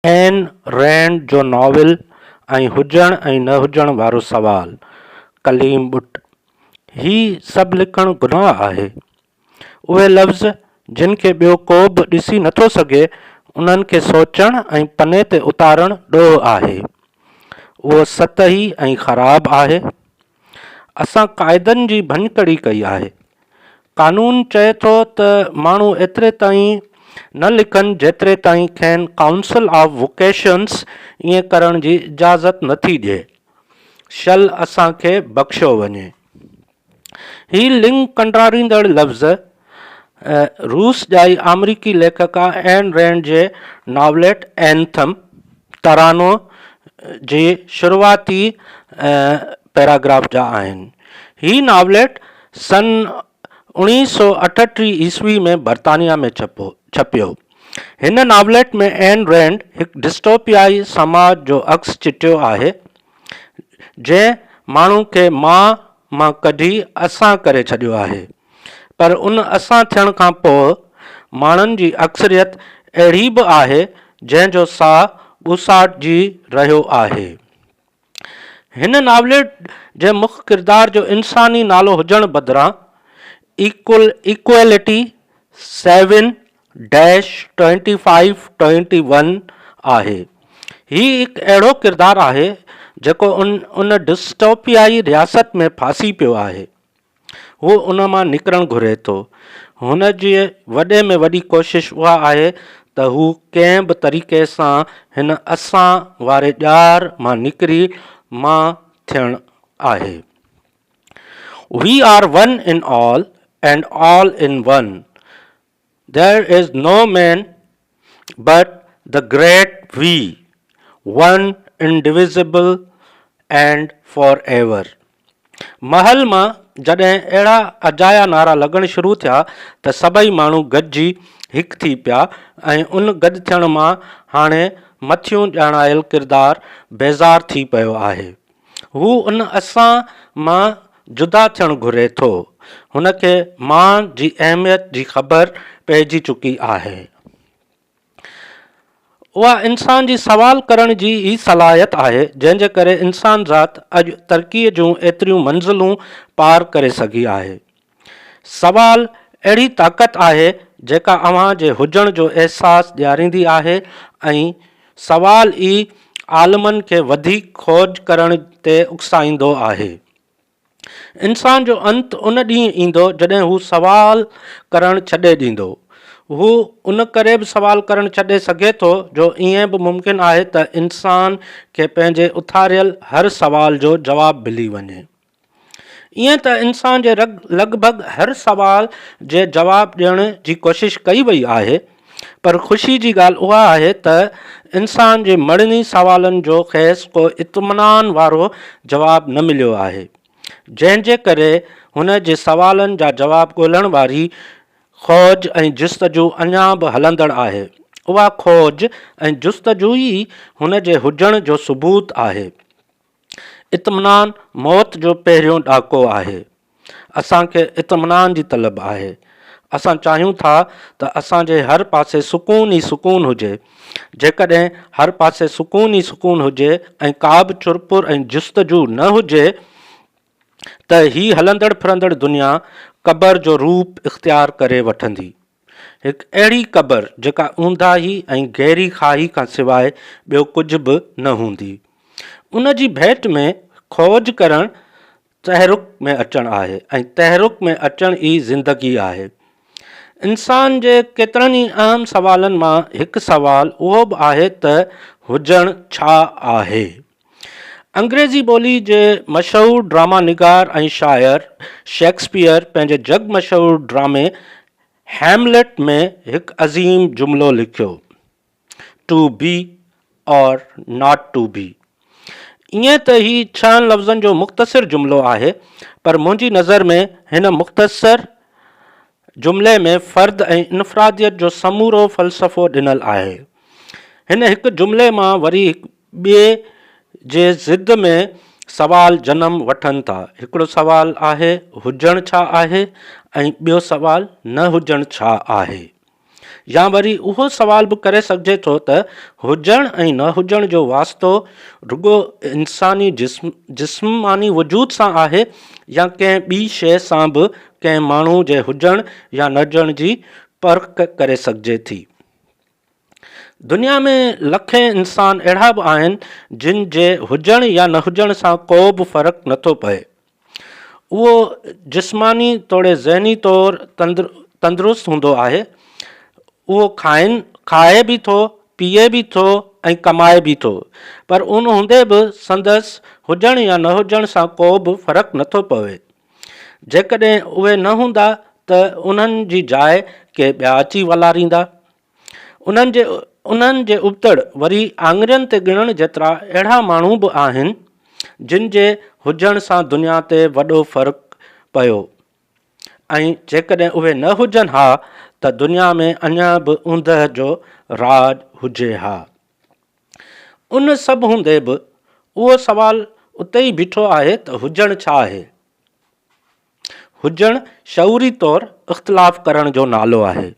N رينڊ جو novel ۽ هجڻ ۽ نه هجڻ وارو سوال، ڪليم ٻٽ. هي سڀ لکڻ گناهه آهي. اهي لفظ جن کي ٻيو ڪو به ڏسي نٿو سگهي، انهن کي سوچڻ ۽ پني تي اتارڻ ڏوهه آهي. اهو سطحي ۽ خراب آهي. اسان قاعدن جي ڀڃڪڙي ڪئي آهي. قانون چئي ٿو ته ماڻهو ايتري تائين نه لکن جيتري تائين کين ڪائونسل آف ووڪيشنز ائين ڪرڻ جي اجازت نه ٿي ڏئي. شل اسان کي بخشيو وڃي. هي لڱ ڪنڊاريندڙ لفظ روس ڄائي آمريڪي ليکڪا اين رينڊ جي ناوليٽ اينٿم، ترانو، جي شروعاتي پيراگراف جا آهن. هي ناوليٽ سن 1938 عيسوي ۾ برطانيا ۾ ڇپيو. هن ناوليٽ ۾ اين رينڊ هڪ ڊسٽوپيائي سماج جو عڪس چٽيو آهي، جنهن ماڻهو کي مان مان ڪڍي اسان ڪري ڇڏيو آهي. پر ان اسان ٿيڻ کان پوء ماڻهن جي اڪثريت اهڙي به آهي جنهن جو ساهه ٻوساٽجي رهيو آهي. هن ناوليٽ جي مک ڪردار جو انساني نالو هجڻ بدران Equality seven dash twenty five twenty one آهي. هي هڪ اهڙو ڪردار آهي جيڪو ان ڊسٽوپيائي رياست ۾ ڦاسي پيو آهي. هو ان مان نڪرڻ گهري ٿو. هن جي وڏي ۾ وڏي ڪوشش اها آهي ته هو ڪنهن به طريقي سان هن اسان واري ڄار مان نڪري مان ٿيڻ آهي. We are one in all and all in one. There is no man but the great we, one indivisible and for ever. Mahal مان جڏهن اهڙا اجايا نعرا لڳڻ شروع ٿيا ته سڀئي ماڻهو گڏجي هڪ ٿي پيا ۽ ان گڏ ٿيڻ مان هاڻي مٿيون ڄاڻايل ڪردار بيزار ٿي پيو آهي. هو ان اسان مان جدا ٿيڻ گهري ٿو. هن کي مان جي اهميت جي خبر پئجي چڪي آهي. اها انسان جي سوال ڪرڻ جي ئي صلاحيت آهي، جنهن جي ڪري انسان ذات اڄ ترقيء جون ايتريون منزلون پار ڪري سگهي آهي. سوال اهڙي طاقت آهي، جيڪا اوهان جي هجڻ جو احساس ڏياريندي آهي ۽ سوال ئي عالمن کي وڌيڪ کوج ڪرڻ تي اڪسائيندو آهي. انسان جو انت ان ڏينهن ايندو جڏهن هو سوال ڪرڻ ڇڏي ڏيندو. هو ان ڪري به سوال ڪرڻ ڇڏي سگهي ٿو جو ائين به ممڪن آهي ته انسان کي پنهنجي اٿاريل هر سوال جو جواب ملي وڃي. ائين ته انسان جي لڳ ڀڳ هر سوال جي جواب ڏيڻ جي ڪوشش ڪئي وئي آهي پر خوشي جي ڳالهه اها آهي ته انسان جي مڙني سوالن جو کيس ڪو اطمينان وارو جواب نه مليو آهي، جنهن جي ڪري هن جي سوالن جا جواب ڳولڻ واري کوج ۽ جستجو اڃا به هلندڙ آهي. اها کوج ۽ جستجو ئي هن جي هجڻ جو ثبوت آهي. اطمينان موت جو پهريون ڏاڪو آهي. اسان کي اطمينان جي طلب آهي. اسان چاهيون ٿا ته اسان جي هر پاسي سڪون ئي سڪون هجي. جيڪڏهن هر پاسي سڪون ئي سڪون هجي ۽ ڪا به چرپر ۽ جستجو نه هجي ته هي هلندڙ ڦرندڙ دنيا قبر جو روپ اختيار ڪري وٺندي. هڪ اهڙي قبر جيڪا اونداهي ۽ گهري کاهي کان سواء ٻيو ڪجهه به نه هوندي. ان جي ڀيٽ ۾ کوج ڪرڻ تحرڪ ۾ اچڻ آهي ۽ تحرڪ ۾ اچڻ ئي زندگي آهي. انسان جي ڪيترن ئي اهم سوالن مان هڪ سوال اهو به آهي ته هجڻ ڇا آهي؟ انگريزي ٻولي جي مشهور ڊراما نگار ۽ شاعر شيڪسپيئر پنهنجي جڳ مشهور ڊرامي هيملٽ ۾ هڪ عظيم جملو لکيو، To be or not to be. ائين ته هي ڇهن لفظن جو مختصر جملو آهي، پر منهنجي نظر ۾ هن مختصر جملي ۾ فرد ۽ انفراديت جو سمورو فلسفو ڏنل آهي. هن هڪ جملي مان وري هڪ ٻئي جي ضد ۾ سوال جنم وٺن ٿا. هڪڙو سوال آهي هجڻ ڇا آهي ۽ ٻيو سوال نه هجڻ ڇا آهي؟ يا وري اهو سوال به ڪري سگهجي ٿو ته هجڻ ۽ نه هجڻ جو واسطو رڳو انساني جسماني وجود سان آهي يا ڪنهن ٻي شيء سان به ڪنهن ماڻهو جي هجڻ يا نه هجڻ جي پرک ڪري سگهجي ٿي. دنيا ۾ لکين انسان اهڙا به آهن جن جي هجڻ يا نه هجڻ سان ڪو به فرق نٿو پئي. اهو جسماني توڙي ذهني طور تندرست هوندو آهي. اهو کائن کائي به ٿو، پيئي به ٿو ۽ ڪمائي به ٿو پر ان هوندي به سندس هجڻ يا نه هجڻ سان ڪو به فرق نٿو پوي. جيڪڏهن اهي نه هوندا ته انهن جي جاء ڪي ٻيا اچي والاريندا. انهن جي انهن جي ابتڙ وري آڱرين تي ڳڻڻ جيترا اهڙا ماڻهو به آهن، جن جي هجڻ سان دنيا تي وڏو فرق پيو ۽ جيڪڏهن اهي نه هجن ها ته دنيا ۾ اڃا به اوندهه جو راڄ هجي ها. ان سڀ هوندي به اهو سوال اتي ئي بيٺو آهي ته هجڻ ڇا آهي؟ هجڻ شعوري طور اختلاف ڪرڻ جو نالو آهي.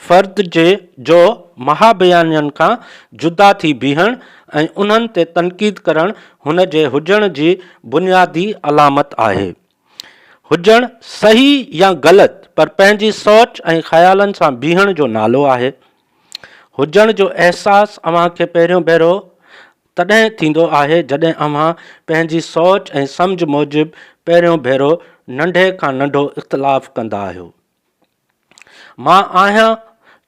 فرد جي جو مهابيانين کان جدا ٿي بيهڻ ۽ انهن تي تنقيد ڪرڻ هن جي هجڻ جي بنيادي علامت آهي. هجڻ صحيح يا غلط پر پنهنجي سوچ ۽ خيالن سان بيهڻ جو نالو آهي. هجڻ جو احساس اوهان کي پهريون ڀيرو تڏهن ٿيندو آهي جڏهن اوهان پنهنجي سوچ ۽ سمجهه موجب پهريون ڀيرو ننڍي کان ننڍو اختلاف ڪندا آهيو. مان آهيان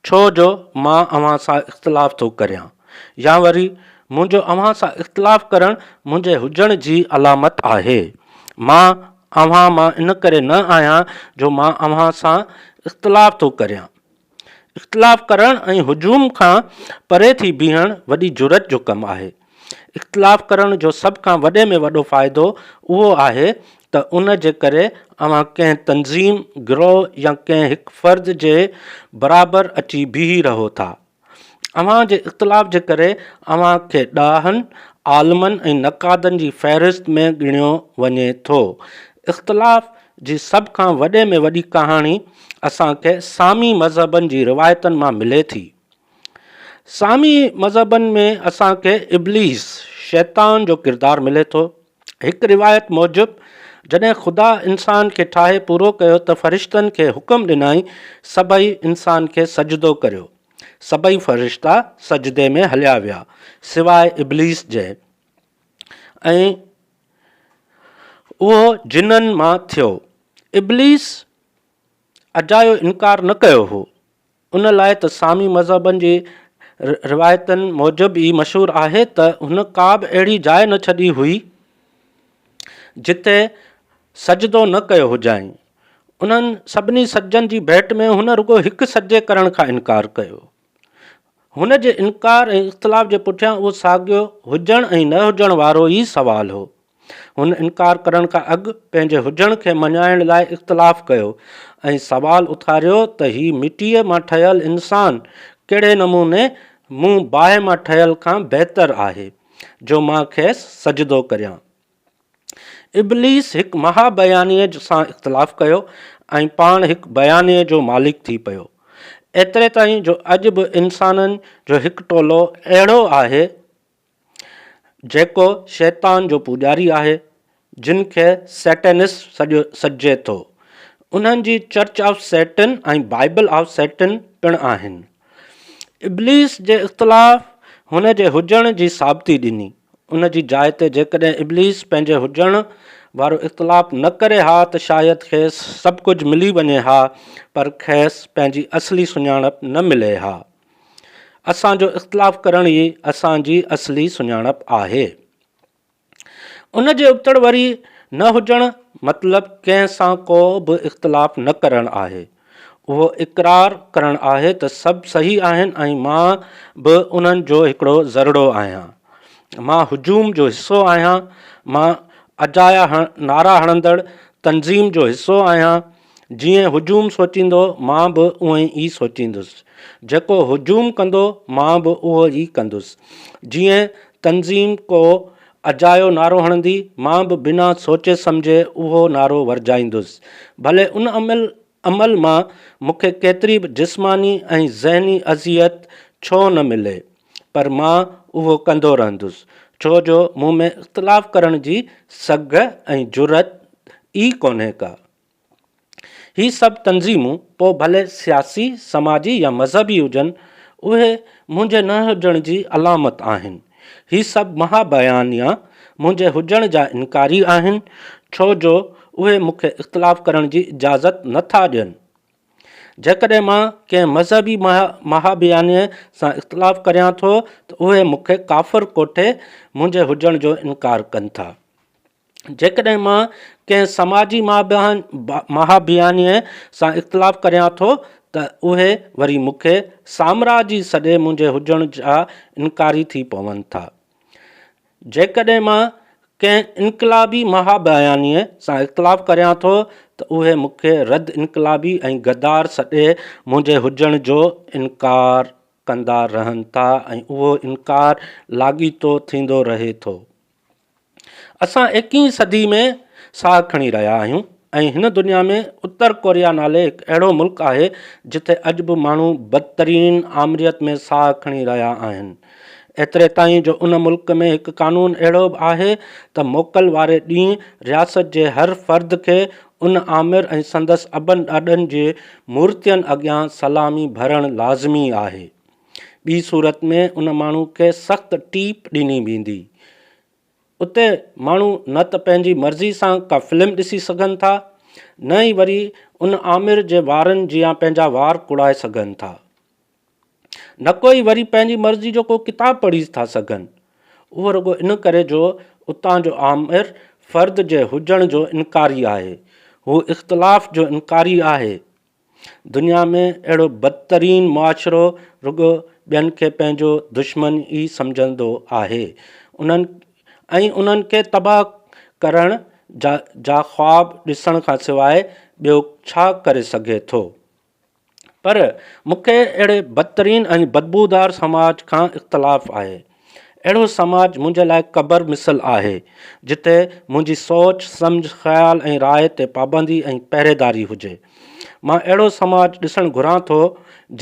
ڇو جو مان اوهان سان اختلاف ٿو ڪريان يا وري منهنجو اوهان سان اختلاف ڪرڻ منهنجي هجڻ جي علامت آهي. مان اوهان مان ان ڪري نه آهيان جو مان اوهان سان اختلاف ٿو ڪريان. اختلاف ڪرڻ ۽ هجوم کان پري ٿي بيهڻ وڏي جرئت جو ڪم آهي. اختلاف ڪرڻ جو سڀ کان وڏي ۾ وڏو فائدو اهو آهي ته ان جي ڪري اوهان ڪنهن تنظيم، گروهه يا ڪنهن هڪ فرد جي برابر اچي بيهي رهو ٿا. اوهان جي اختلاف جي ڪري اوهان کي ڏاهن، عالمن ۽ نقادن جي فهرست ۾ ڳڻيو وڃي ٿو. اختلاف جي سڀ کان وڏي ۾ وڏي ڪهاڻي اسان کي سامي مذهبن جي روايتن مان ملي ٿي. سامي مذهبن ۾ اسان کي ابليس، شيطان، جو ڪردار ملي ٿو. هڪ روايت موجب جڏهن خدا انسان کي ٺاهي پورو ڪيو ته فرشتن کي حڪم ڏنائين سڀئي انسان کي سجدو ڪريو. سڀئي فرشتا سجدي ۾ هليا ويا سواء ابليس جي ۽ اهو جنن مان ٿيو. ابليس اجايو انڪار نه ڪيو هو، ان لاء ته سامي مذهبن جي روايتن موجب ئي مشهور آهي ته هن ڪا به اهڙي جاء نه ڇڏي هئي، جتي سجدو نه ڪيو هجائين. انهن سڀني سجدن جي ڀيٽ ۾ هن رڳو هڪ سجدي ڪرڻ کان انڪار ڪيو. هن جي انڪار ۽ اختلاف جي پٺيان اهو ساڳيو هجڻ ۽ نه هجڻ وارو ئي سوال هو. هن انڪار ڪرڻ کان اڳ پنهنجي هجڻ کي مڃائڻ لاء اختلاف ڪيو ۽ سوال اٿاريو ته هي مٽيء مان ٺهيل انسان ڪهڙي نموني مون باهه مان ٺهيل کان بهتر آهي جو مان کيس سجدو ڪريان. ابليس هڪ مها بيانيي سان اختلاف ڪيو ۽ پاڻ هڪ بيانيي جو مالڪ ٿي پيو. ايتري تائين جو اڄ به انسانن جو هڪ ٽولو اهڙو آهي جيڪو شيطان جو پوڄاري آهي، جن کي سيٽنسٽ سڏجي ٿو. انهن جي church of Satan ۽ Bible of Satan پڻ آهن. ابليس جي اختلاف هن جي هجڻ جي ثابتي ڏني. ان جي جاء تي جيڪڏهن ابليس پنهنجي هجڻ وارو اختلاف نه ڪري ها ته شايد کيس سڀ ڪجهه ملي وڃي ها پر کيس پنهنجي اصلي سڃاڻپ نه ملي ها. اسان جو اختلاف ڪرڻ ئي اسان جي اصلي سڃاڻپ آهي. ان جي ابتڙ وري نه هجڻ مطلب ڪنهن سان ڪو به اختلاف نه ڪرڻ آهي. اهو اقرار ڪرڻ آهي ته سڀ صحيح آهن ۽ مان به انهن جو هڪڙو ذرڙو آهيان. مان هجوم جو حصو آهيان. مان اجايا نعرا هڻندڙ تنظيم جو حصو آهيان. جيئن هجوم سوچيندو، مان به اونئين ئي سوچيندس. جيڪو هجوم ڪندو، مان به اهو ئي ڪندس. جيئن تنظيم ڪو اجايو نعرو هڻندي، مان به بنا سوچي سمجهي اهو نعرو ورجائيندس. ڀلي ان عمل. عمل مان مون کي ڪيتري به جسماني ۽ ذهني اذيت ڇو نه ملي، پر مان اهو ڪندو رهندس، ڇو جو مون ۾ اختلاف ڪرڻ جي سگهه ۽ جرئت ئي ڪونهي ڪا. هي سڀ تنظيمون پوء ڀلي سياسي، سماجي يا مذهبي هجن، اهي منهنجي نه هجڻ جي علامت آهن. هي سڀ مها بيانيا منهنجي هجڻ جا انڪاري آهن، ڇو جو اهي مون کي اختلاف ڪرڻ جي اجازت نه ٿا ڏين. جيڪڏهن مان ڪنهن مذهبي مها بيانيي سان اختلاف ڪريان ٿو ته اهي مون کي ڪافر ڪوٺي منهنجي هجڻ جو انڪار ڪن ٿا. جيڪڏهن مان ڪنهن سماجي مهابيانيء سان اختلاف ڪريان ٿو ته اهي وري مون کي سامراجي سڏي منهنجي هجڻ جا انڪاري ٿي پون ٿا. جيڪڏهن مان ڪنهن انقلابي مهابيانيء سان اختلاف ڪريان ٿو ته اهي مون کي رد انقلابي ۽ غدار سڏي منهنجي هجڻ جو انڪار ڪندا رهن ٿا ۽ اهو انڪار لاڳيتو ٿيندو رهي ٿو. اسان ايڪيهين صدي ۾ ساهه کڻي رهيا آهيون ۽ هن دنيا ۾ اتر ڪوريا نالي هڪ اهڙو ملڪ آهي جتي اڄ به ماڻهو بدترين آمريت ۾ ساهه کڻي رهيا آهن. ايتري تائين جو ان ملڪ ۾ هڪ قانون اهڙو به آهي ته موڪل واري ڏينهن رياست جي هر فرد کي ان آمر ۽ سندس ابن ڏاڏن جي مورتين اڳيان سلامي ڀرڻ لازمي آهي. ٻي صورت ۾ ان ماڻهو کي سخت ٽيپ ڏني ويندي. اتي ماڻهو نه ته پنهنجي مرضي سان ڪا فلم ڏسي سگهن ٿا، نه ئي وري ان آمر جي وارن جيان پنهنجا وار ڪوڙائي سگهن ٿا. نڪو ئي وري پنهنجي مرضي جو ڪو ڪتاب پڙهي ٿا سگهن. اهو رڳو ان ڪري جو اتان جو آمر فرد جي هجڻ جو انڪاري آهي. هو اختلاف جو انڪاري آهي. دنيا ۾ اهڙو بدترين معاشرو رڳو ٻين کي پنهنجو دشمن ئي سمجهندو آهي انهن ۽ انهن کي تباهه ڪرڻ جا جا خواب ڏسڻ کان سواء ٻيو ڇا ڪري سگهي ٿو. پر مون کي اهڙي بدترين ۽ بدبودار سماج کان اختلاف آهي. اهڙو سماج منهنجي لاء قبر مثل آهي، جتي منهنجي سوچ، سمجهه، خيال ۽ راء تي پابندي ۽ پهريداري هجي. مان اهڙو سماج ڏسڻ گهران ٿو،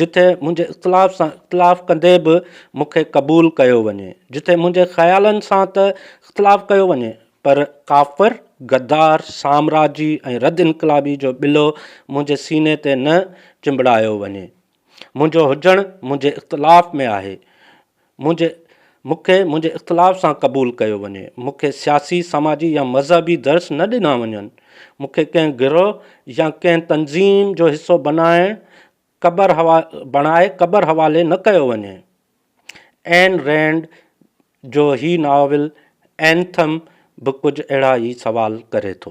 جتي منهنجي اختلاف سان اختلاف ڪندي به مون کي قبول ڪيو وڃي، جتي منهنجي خيالن سان ته اختلاف ڪيو وڃي، پر ڪافر، غدار، سامراجي ۽ رد انقلابي جو ٻلو منهنجي سيني تي نه چنبڙايو وڃي. منهنجو هجڻ منهنجي اختلاف ۾ آهي. منهنجي مون کي منهنجي اختلاف سان قبول ڪيو وڃي. مون کي سياسي، سماجي يا مذهبي درس نه ڏنا وڃن. مون کي ڪنهن گروهه يا ڪنهن تنظيم جو حصو بنائڻ قبر بڻائي قبر حوالي نه ڪيو وڃي. اين رينڊ جو هي ناول اينٿم به ڪجهه اهڙا ئي سوال ڪري ٿو.